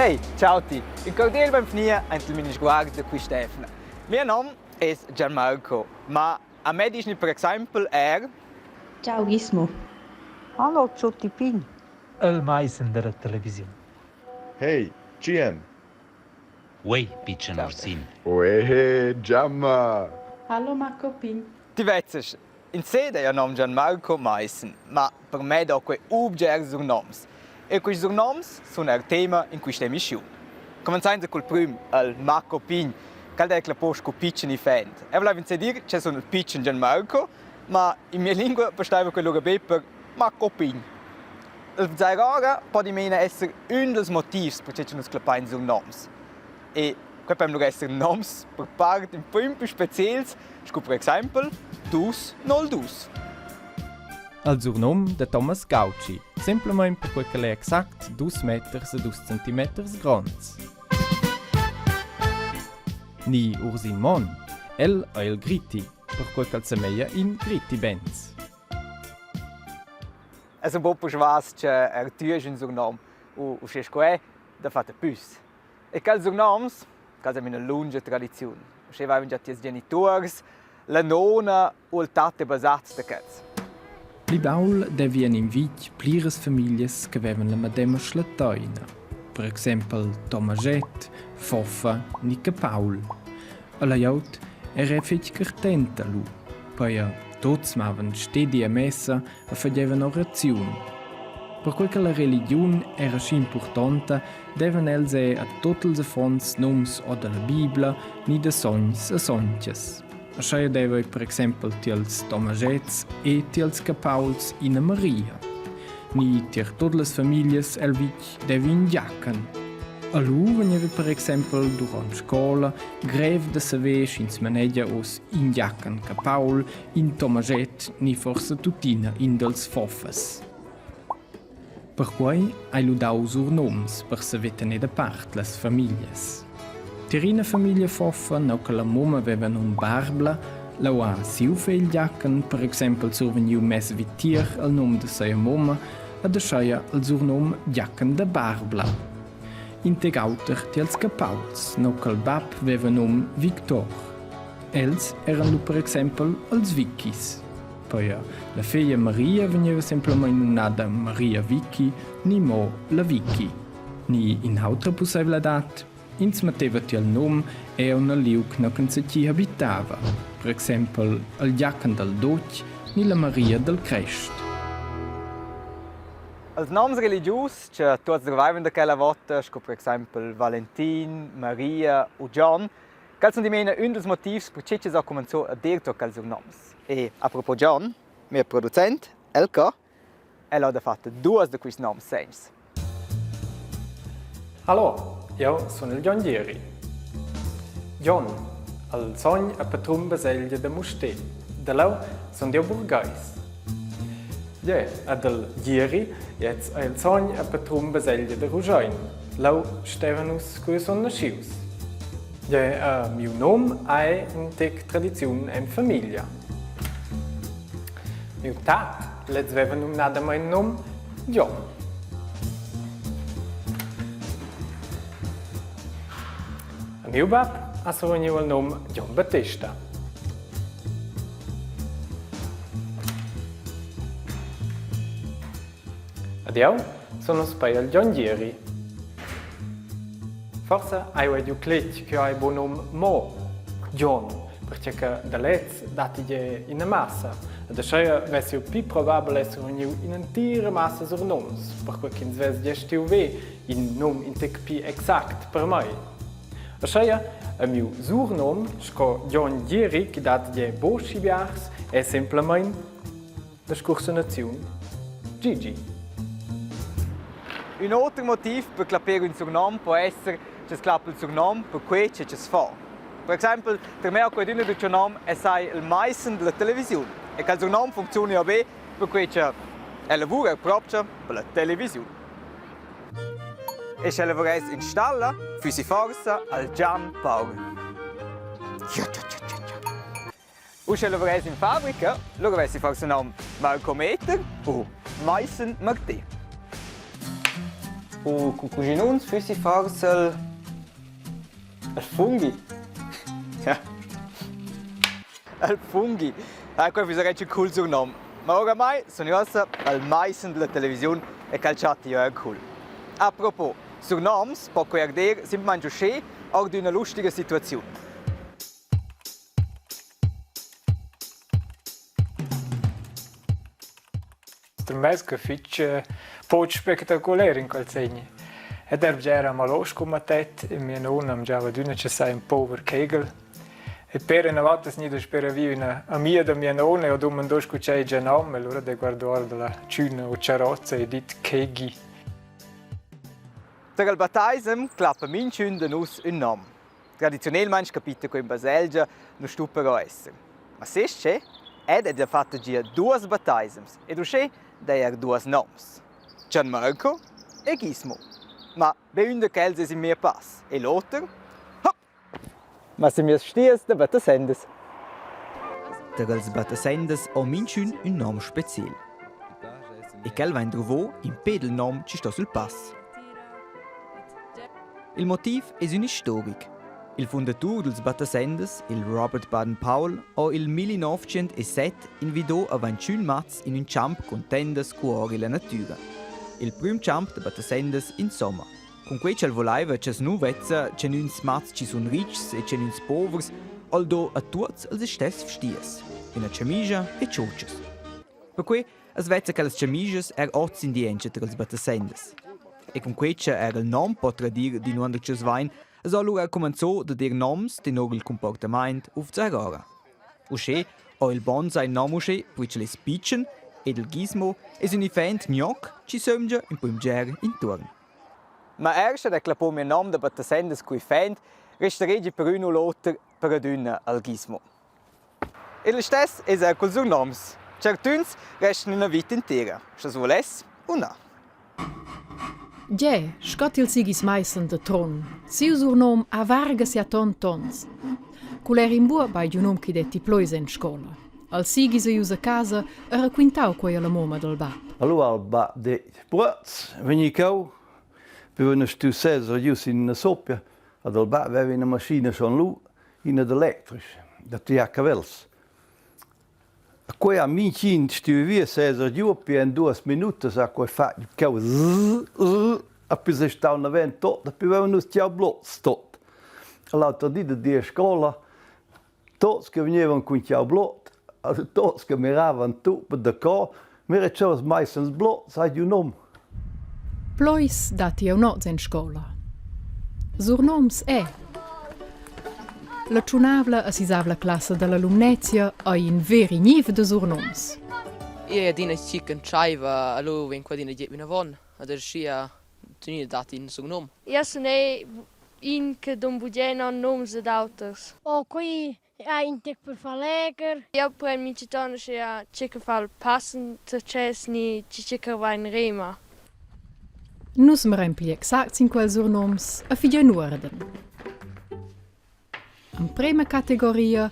Hey, ciao ti. Ün cordial benvgnü aint il Minisguard da quist'eivna. Mio nom es Gianmarco, ma a me dischni per exaimpel eir Ciao Ghismo. Hallo Tschutti pign. El maissen dalla televisiun. Hey, GM. Uei, pitschen Ursin. Oe, Giamma! Hallo Marco Pign. Ti vezzas, Insè d'eira nom Gianmarco Maissen, ma per me do quai u bgers surnoms. E quists surnoms sun eir tema in quista emischiun. Cumanzainsa cul prüm, al Marco Pign, ch'el d'eira clappo scu pitschen iffant. Eu volaiva insè dir ch'el sun il pitschen Gianmarco, ma in mia lingua bastaiva que lura be per Marco Pign. Il vzair ora po dimena esser ün dals motivs perche cha nus clappain surnoms. E quai pon lura esser noms per part ün po plü speciels, sco per exaimpel dus nol dus. Al surnom da Thomas Gautschi, semplamein perquei ch'el ei exact dus meters e dus centimeters gronds. Ni Ursin Monn, el ei il Gritti, perquei ch'el semeglia in Gritti Benz. Es ün po persvas che er tü es ün surnom u uschè sco è, dafatta püs. E quels surnoms, quels han üna lungia tradiziun. Uschè vaivan già tieus genituors, la nona u il tat e basats da quels. Pli baul devi en in vitg pliras famiglias che vevan la medema schlatteina. Per exempel Tomaschett, Foffa ni Capaul. Alla glieud era fetg cartenta lu. Peia tuts mavan stedi a messa e fagevan oraziun. Perquei che la religiun era schi impurtonta, devan els er a tut ils affons nums o dalla Bibla ni da sogns e sontgas. Aschia deva ei per exempel tiels Tomaschets e tiels Capauls ina Maria. Ni tier tut las famiglias el vitg devi in giachen. A lu vegneva per exempel duront scola grev da saver sch'ins manegia oz in giachen Capaul, in Tomaschett ni forsa tuttina in dals Foffes. Perquei hai lu dau surnoms per saver tener dapart las famiglias. Tier ina famiglia Foffa, nua che la mumma veva num Barbla, leu ha siu fegl Giachen per exempel survegniu mess vitier al num da sia mumma ed aschia il surnum Giachen da Barbla. In tec auter tiels Capauls, nua ch'el bab veva num Victor. Els eran lu per exempel els Vichis. Poi la feglia Maria vegneva semplamein numnada Maria Vichi ni mo la Vichi. Ni in'autra pusseivladad, ins metteva tiel num era una liug nua ch'enzatgi habitava, per exempel al Giachen dal Dutg ni la Maria dal Crest. Els noms religius che tuots dovaivan da quella vota, sco per exaimpel Valentin, Maria u Gian, Quels sun dimena ün dals motivs perche chi's ha cumanzò a dir tuot quels noms. E apropos Gian, mieu producent, el co, el ha dafatta duos da quists noms segns. Hallo, eu sun il Gion Gieri. Gion, al sogn e patrun baselgia da Mustér. Da leu sun jeu burgais. Ie, ed il Gieri, gliez ei il sogn e patrun baselgia da Ruschein. Leu stevan nus cu jeu sun naschius. Ie, miu num ei in tec tradiziun en famiglia. Miu tat, lez veva numnadamein num Gion. A miu bab ha survegniu il num Gion Battesta. Ed jeu sun uss pei el Gion Gieri. Forsa hai jeu giu cletg ch'jeu hai buc num mo Gion, pertgei che da lez datti gie ina massa. Ed aschia vess jeu pli probabel esser vegniu in'entira massa surnoms, perquei ch'ins vess gie stuiu ver in num in tec pli exact per mei. Ascheia ei miu surnum sco Gion Gieri che dat gie buc schi biars è semplamein la scursanaziun Gigi. Ün oter motiv per clapper ün surnom po esser ch'es clappa il surnom per quei che chi's fa. Per exaimpel, per me ho qualchün ün surnom e sai il maissen della televisiun. E quel surnom funcziuna be perquei cha el lavura propcha per la televisiun. E sche lavuress in stalla, füssi forsa al Gian Paul. Ja, ja, ja, ja, ja. U sche lavuress in fabrica, lura avessi forsa nom Marco Meter u Maissen Marti. Cu cu cuginuns füssi forsa il il fungi. Il fungi. Ah, quei füss redschi cool surnom. Ma oramai sun io uossa al maissen della televisiun e quel chatti io eir cool. Apropos, surnoms po quei er dir simplamaing uschè our d'üna lustiga situaziun. Per che fich poch spectacular in quel segn. Ed er bger amalò scu mattet e mia nona am giava adüna cha saja ün pover kegel. E per üna vota es gnüda speravi üna amia da mia nona e ho dumandò scu ch'ei già nom e lura d'he guardo our da la tschüna o charrozza e dit Kegi. Per il battaisem clappa minchün da nus ün nom. Tradiziunelmaing capita que in baselgia, nu stu però esser. Ma sest che? Ed ed ha fatta gia duos battaisems ed uschè dai eir duos noms. Gianmarco e Ghismo. Ma be ün da quels es in mia pass e l'oter? Hop! Ma sun mias stias da battasendas. Tar els battasendas ho minchün ün nom speciel. E quel vain druvo impè del nom chi sto sul pass. Il motiv es ün istoric. Il fundatur dals battasendas, il Robert Baden-Powell, ho il 1907 invido a 21 mats in ün champ cun tendas cuor illa natüra. Il prüm champ da battasendas insomma. Cun quei ch'el volaiva cha's nu vezza chenüns mats chi sun richs e chenüns povers, ho'l do a tuots els istess vstias, üna chamigia e chotschas. Perquei as vezza che las chamischas er oz in di entscha tra ils battasendas. E cun quei cha er il nom po tradir d'inuonder ch'els vain, es alura cumanzò da dir noms tenor il cumportamaint u vzar ora. Uschè ho il bonsai nom uschè poi ch'el es pitschen ed il gizmo es ün iffaint gnoc chi sömgia ün po bger intuorn. Ma er scha da clapò mio nom da battasendas cui fend, restaregia per ün u l'oter per adüna al gizmo. E listess es eir culs surnoms. Tschertüns restan üna vita intera, scha's vuless u na. Gie, sco til Sigis Maissen da Trun. Siu surnom ha varga sia ton tons. Cul era in buob hai giu num ch'i detti plois en scola. Al Sigis ei ius a casa e raquintau quei alla mumma dal bab. Allura al bab det: Buots, vegni cheu, vevano stuiu seser giu sin ina soppia, ad al bab veva ina maschina schon lu ina d'electrisch da tiar cavels. A quei ha mintgin stuiu via seser giu pia en duas minutas ha quei fatg cheu zzz zzz a pi sei stau naven tot, a pi vevan nus tiau blots tot. L'auter di da dir a scola, tots che vegnevan cun tiau blot, tots che miravan tup da co, mira cheu els maissens blots, hai giu num. Plois datti aunc oz en scola. Surnoms è. La tschunavla e sisavla classa dalla Lumnezia ei in ver igniv da surnoms. Ei adina chi ch'entscheiva, allura vegn quei adina gie vinavon. Ad aschia tuttenina dat in surnum. Jeu sun ei in che dun bugen nums ad auters. Oh, quei ha in tec per far legher. Jeu pren mintgaton aschia tgi che fa il passen success ni tgi che va in rema. Nus mirein pli exact sin quels surnoms e figiein uorden. Emprema categoria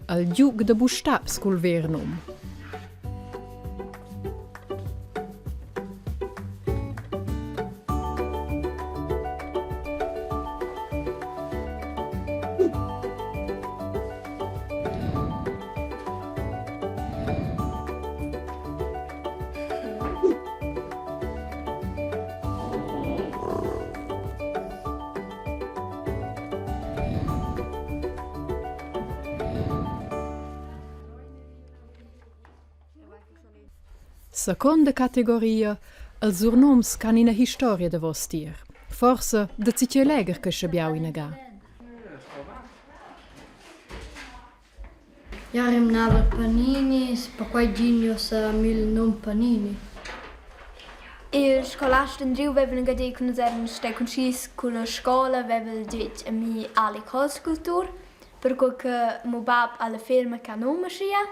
al giug da bustabs cul ver num. Seconda categoria, els surnoms ch'han ina historia davostier. Forsa da tgi legher che schabiau inaga. Jau rimnava paninis, perquai gin jeu sa mil num Panini. Il scolast Andriu veva inaga detg che nus eran stai cun skis culla scola, veva el detg a mi Ali Holzkultur, perquei che miu bab ha la firma che ha num aschia.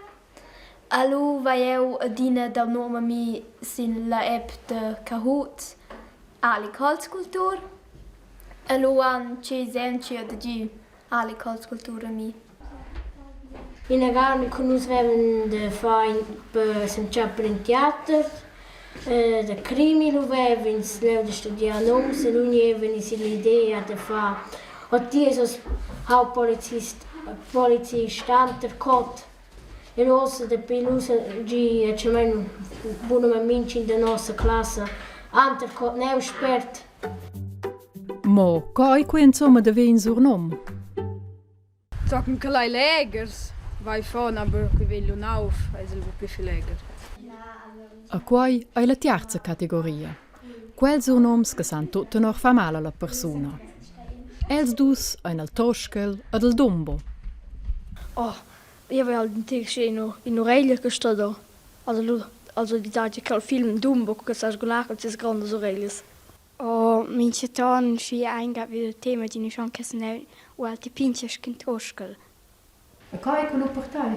Lu vai jeu adina dau num a mi sin la app da Kahoot Ali Holzkultur. E lu han tschei sentschiu da dir Ali Holzkultur a mi. Ina ga cu nus vevan da far per semtgar per in teater. Da crimi lu vev'ins leu da studiar nums e lu gnevan ins ill'idea da far «Ottias oz ha polizist polizist Antercot». E lu ussa dapi lu gi atgnamein bunamein mintgin da nossa classa Antercot neu spert. Mo co ei quei insomma da ver in surnom? Tochen ch'el ei leghers, vai fon, aber quei vegl lu auf, eis el buca pli legher. E quei ei la tiarza categoria. Quels surnoms che san tut tenor far mal alla persuna. Els dus ein il Toschel ed il Dumbo. Oh, io avevo dentig in'ureglia che sta da. Also lu, also di dati quel film Dumbo che sa sgular con sias grondas ureglias. O minchaton schi aint vi il tema d'üna schanca ualti pincha sc'ün toschel. E co ei quel per tei?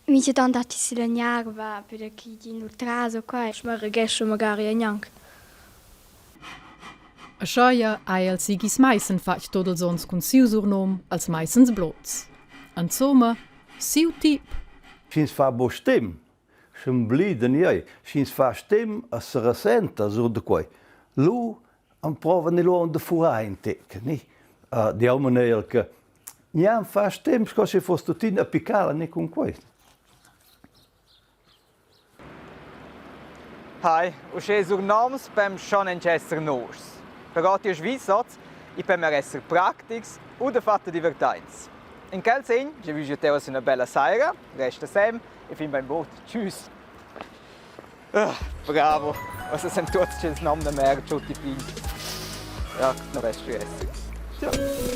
Minchaton datti sülla gnarva per chi di inoltras o quai. Smareghescha magari er gnanc. Aschia ha el Sigis Maissen fatg tut ils onns cun siu surnom als Maissens Blots. Insomma, siu tip. Sch'ins fa buc stem, sch'emblidan ei, sch'ins fa stem e seresenta sur da quei, lu emprovan ils uonn da furar in tec, ni? Di maniera che gnanc fa stem sco sche foss tuttina piccala ni cun quei. Hi, uschè surnoms pem schon anc esser noschs. Però ti Svizzers, i pem er esser practics u dafatta divertaints. In quel segn, già vügia teu üna bella saira, resta sem e fin bainbod. Tschüss. Ah, bravo. Ussa sem tuots tschels nom da mer, tutti pign. Ja, non resti esser. Ciao.